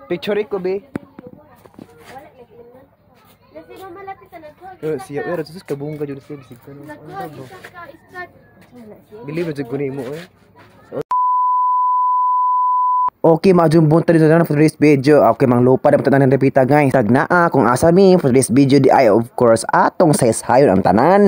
Picture ko be. Yo siya pero sus kabungga jud siya bisig kano. Believe jud ko nimo eh. Okay, mga buntag dito na for this video. Okay, mang lupa dapat tanan repita guys. Tag naa kung asa mi for this video di ay of course atong saysayon ang tanan.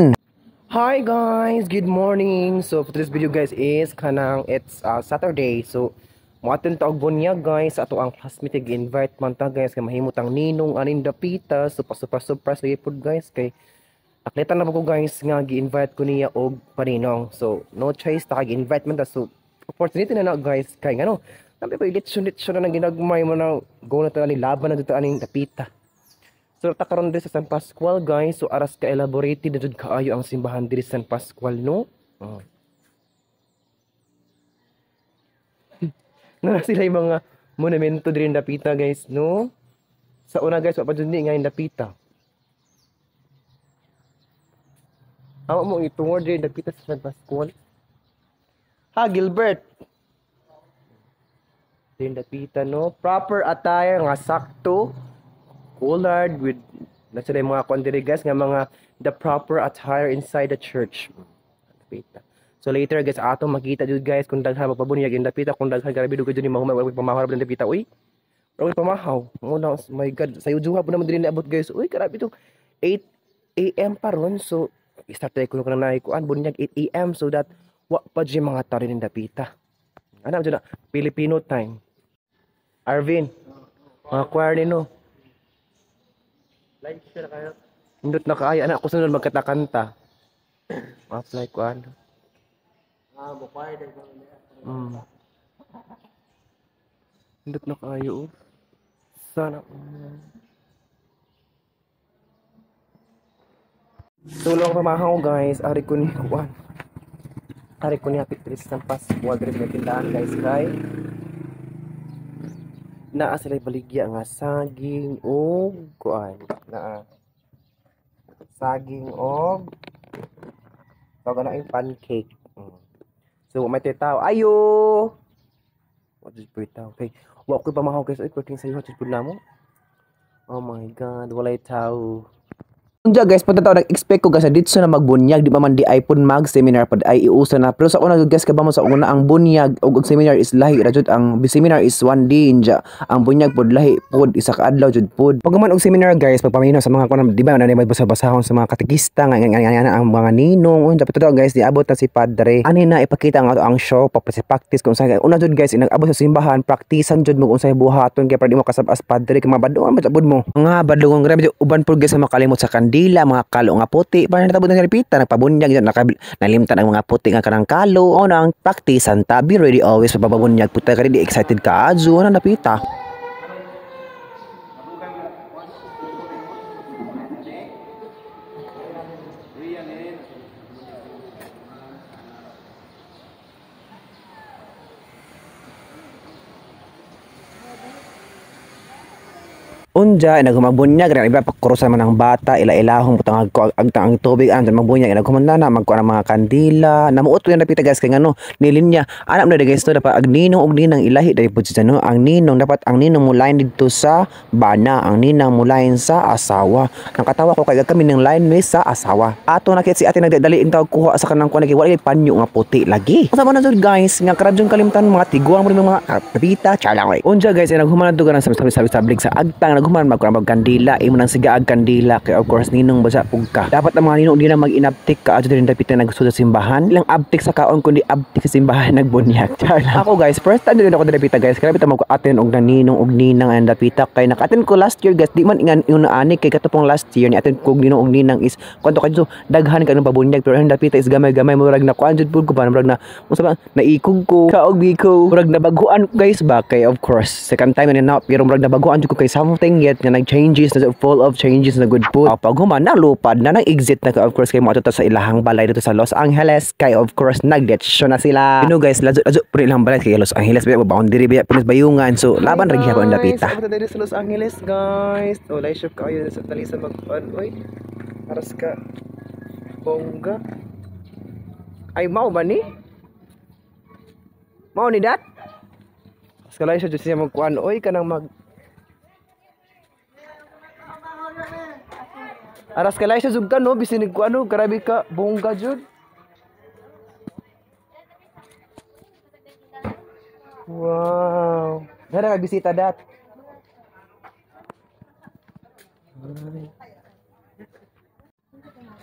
Hi guys, good morning. So for this video guys is kanang it's Saturday. So moaten ta og bunyag guys ato ang classmate gi-invite man ta guys kay mahimot ang ninong aning dapita. So pa-surprise lagi pud guys kay aklitan na ko guys nga gi-invite ko niya og paninong. So no choice ta gi-invite man ta. So opportunity na na guys kay ngano nabi ko ilitsyon-litsyon na nang ginagmay mo na go na ta ni laban na dito aning dapita. So ta karon diri sa San Pascual guys. So aras ka elaborated na jud kaayo ang simbahan diri sa San Pascual no. Oh. Na sila yung mga monumento diri dapita guys no. Sa una guys wa pa jud ni nga dapita. Awa mo itungod diri dapita sa San Pascual. Ha Gilbert. Diri dapita no, proper attire nga sakto. Colored with na sila yung mga kuan diri guys nga mga the proper attire inside the church. Dapita. So later guys ato makita jud guys kung daghan magpabunyag in dapita kung daghan grabe dugay jud ni mahumay wala pamahaw ra dapita uy. Wala pamahaw. Mo na my God sayo juha po naman diri niabot guys. Uy grabe to 8 AM pa ron. So start tayo kuno kanang naikuan bunyag 8 AM so that wa pa jud mga tao rin dapita. Ana jud na Filipino time. Arvin, mga choir nino. Live share kayo. Indot na kaayo anak ko sunod magkatakanta. Ma-apply ko ano. Ah, mo choir din ko. Indot na kaayo oh. Sana. Tulong pamahaw guys, ari ko ni kuan. Ari ko ni hapit diri sa San Pascual diri sa tindahan guys kay naa sila baligya nga saging og kuan. Naa saging og tawag na yung pancake. So may tao ayo. What is po tao kay wa ko pamahaw guys, ay perting sayo jud pud namo. Oh my God, walay tao. Unja guys, pagkatao nag-expect ko guys dito na magbunyag di pa man di ay pud mag seminar pud ay iusa na. Pero sa una guys kabamo sa una ang bunyag ug ang seminar is lahi ra jud. Ang seminar is one day inja. Ang bunyag pud lahi pud isa ka adlaw jud pud. Pag man og seminar guys pagpaminaw sa mga kuan di ba na magbasa-basahon sa mga katekista nga nga ang mga ninong unja pud guys niabot na si padre. Ani na ipakita nga ato ang show pa practice kung sa una jud guys inag-abot sa simbahan praktisan jud mo kung unsay buhaton kay para di mo kasab-as padre kay mabadlungan man jud mo. Mga badlungon grabe uban pud guys sa makalimot sa kandila, mga kalo nga puti para natabot na repita nagpabunyag yun nalimtan ang mga puti nga kanang kalo o nang practice ang tabi ready always papabunyag puta ka di excited ka adyo na napita. Unja naghumabunyag ra iba pakurusan man ang bata ila-ilahong butang ang tubig ang magbunyag nagkumanda na magkuan ang mga kandila namuot ko yung napita guys kay ngano nilinya anak na guys to dapat ag ninong og ninang ilahi dai pud siya no ang ninong dapat ang ninong mo line didto sa bana ang ninang mo line sa asawa. Nakatawa ko kay kami ng line mi sa asawa ato nakit si ate nagdali in tawag kuha sa kanang kuan lagi wala panyo nga puti lagi. Unsa man jud guys nga karabjong kalimtan mga tiguang mo mga kapita charlang. Unja guys naghuman adto ganang sabi sa agtang naghuman magkuan mag kandila imo nang siga ag kandila kay of course ninong basa pug ka. Dapat ang mga ninong di na mag-inabtik ka adto diri dapit na nagsud sa simbahan. Ilang abtik sa kaon kundi abtik sa simbahan nagbunyag. Char lang. Ako guys first time din ako dapita guys grabe ta mag-aten og ninong og ninang ang dapita kay naka-atten ko last year guys di man ingan una ani kay katong last year ni aten kog ninong og ninang is kwanto kadto daghan ka nang pabunyag pero ang dapita is gamay-gamay murag na kuan jud pud ko ba murag na unsa ba naikog ko kaog biko murag nabaguan ko guys ba kay of course second time na pero murag nabaguan jud ko kay something yet nga nag-changes na full of changes na good food. Pag human nalupad na nag-exit na ka of course kay mo ato sa ilahang balay dito sa Los Angeles kay of course nag-lechon na sila. You know guys, lazo lazo pud ilang balay kay Los Angeles biya boundary biya pulos bayungan so laban ra gihapon dapita. Abot na diri sa Los Angeles guys. Oh, live shop kayo sa talisa mag-on oy. Aras ka bongga. Ay mao ba ni? Mao ni dat? Kalay siya jud siya magkuan oy, kanang mag Aras kalay siya jud ka, no, bisin kuan, no, grabe ka bongga jud. Wow. Dara ka bisita dat. Ay.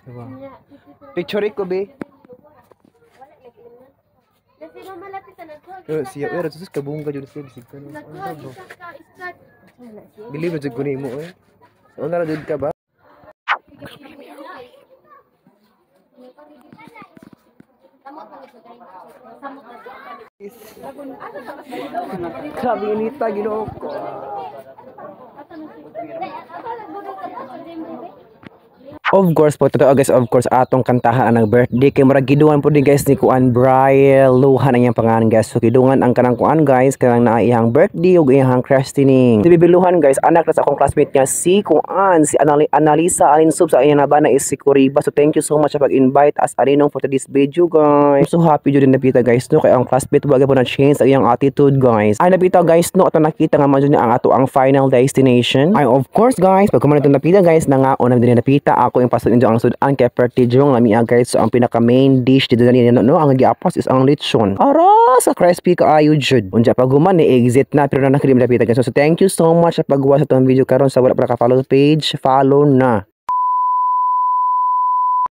Diba? Picture ko be. Kasi mamalapit na nagkuha. Pero siya, pero sus kabungga jud siya bisig ka, no. Nagkuha isa ka iskat. Believe jud ko nimo eh. So na ra jud ka ba? Grabe inita, Ginoo ko. Of course po, totoo guys, of course, atong kantahan ang birthday. Kay murag giduan po din guys ni Kuan Brian Luhan ang iyang pangalan, guys. So kidungan ang kanang kuan guys, kanang naa iyang birthday ug iyang christening. Si Bibiluhan guys, anak na sa akong classmate niya si Kuan, si Analisa Alinsub sa iyang nabana is si Kuriba. So thank you so much sa pag-invite as aninong for today's video, guys. I'm so happy jud napita guys, no, kay ang classmate wa po na change ang iyang attitude, guys. Ay napita guys, no, ato nakita nga man jud niya ang ato ang final destination. Ay of course guys, pag kuman itong napita guys, nangaon na din napita ako yung pasod injo ang sudan kay perti jong lami guys. So ang pinaka main dish dito na niya, no, ang giapas is ang lechon. Aras sa crispy kaayo jud. Unja pag human ni exit na pero na nakilim napita guys. So thank you so much sa pagwa sa atong video karon. Sa wala pa naka-follow page, follow na.